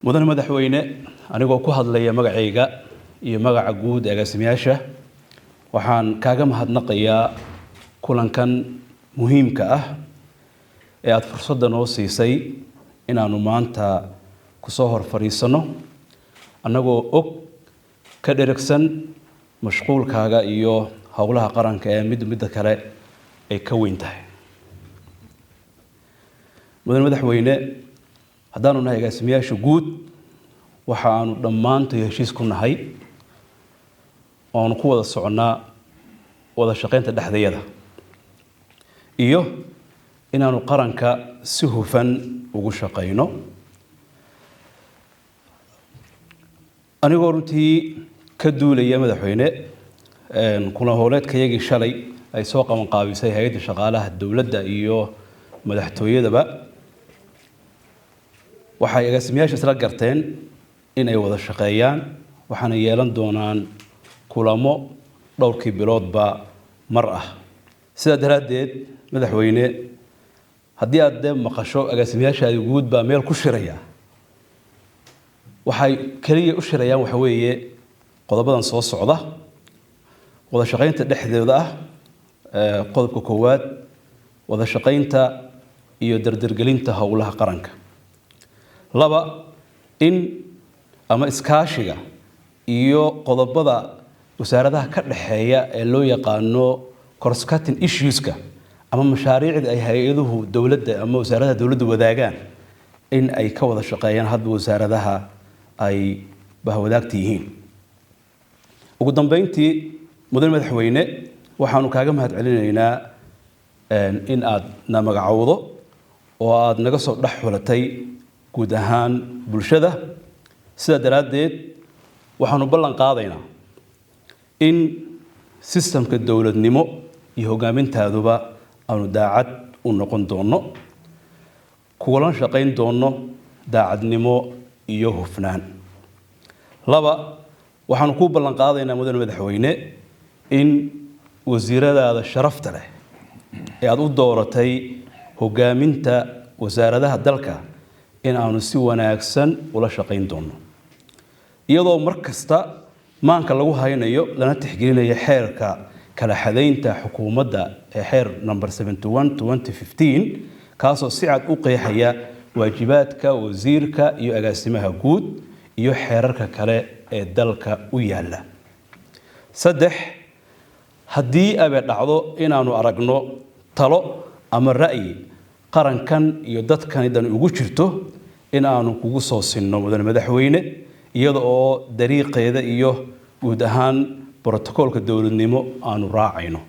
Mudane madaxweyne, anigoo ku hadlaya magacayga iyo magaca guud ee agaasimayaasha, waxaan kaaga mahadnaqayaa kulankan muhiimka ah ee aada fursadda noo siisay inaanu maanta kusoo hor fadhiisanno, annagoo og ka dheragsan mashquulkaaga iyo howlaha qaranka ee mid midda kale ay ka weyn tahay. Mudane madaxweyne, haddaanu nahay agaasimayaasha guud, waxa aanu dhammaantay heshiis ku nahay oonu ku wada soconnaa wada shaqaynta dhexdayada iyo inaanu qaranka si hufan ugu shaqayno. Anigoo runtii ka duulaya, madaxweyne, kuna howleedkayagii shalay ay soo qabanqaabisay hay-adda shaqaalaha dowladda iyo madaxtooyadaba, waxay agaasimayaasha isla garteen in ay wada shaqeeyaan, waxaana yeelan doonaan kulamo dhowrkii biloodba mar ah. Sidaa daraaddeed, madaxweyne, haddii aad dee maqasho agaasimayaashaadi guud baa meel ku shiraya, waxay keliya u shirayaan waxa weeye qodobadan soo socda: wada shaqaynta dhexdeeda ah, qodobka koowaad, wada shaqaynta iyo dardargelinta howlaha qaranka; laba, in ama iskaashiga iyo qodobada wasaaradaha ka dhexeeya ee loo yaqaano crosscutting issueska ama mashaariicda ay hay-aduhu dowladda ama wasaaradaha dowladda wadaagaan in ay ka wada shaqeeyaan hadba wasaaradaha ay bahwadaagta yihiin. Ugu dambeyntii, mudane madaxweyne, waxaanu kaaga mahad celinaynaa in aad na magacowdo oo aada naga soo dhex xulatay guud ahaan bulshada. Sidaa daraaddeed, waxaanu ballan qaadaynaa in sistamka dowladnimo iyo hoggaaminta-duba aanu daacad u noqon doonno, kugula shaqayn doonno daacadnimo iyo hufnaan. Laba, waxaanu kuu ballan qaadaynaa, mudane madaxweyne, in wasiiradaada sharafta leh ee aada u dooratay hoggaaminta wasaaradaha dalka in aanu si wanaagsan ula shaqayn doonno, iyadoo mar kasta maanka lagu haynayo lana tixgelinayo xeerka kala xadaynta xukuumadda ee xeer number 71/2015, kaasoo si cad u qeexaya waajibaadka wasiirka iyo agaasimaha guud iyo xeerarka kale ee dalka u yaalla. Saddex, haddii abe dhacdo inaanu aragno talo ama ra'yi qarankan iyo dadkani dan ugu jirto, in aanu kugu soo sinno, mudane madaxweyne, iyada oo dariiqeeda iyo guud ahaan brotocoolka dowladnimo aanu raacayno.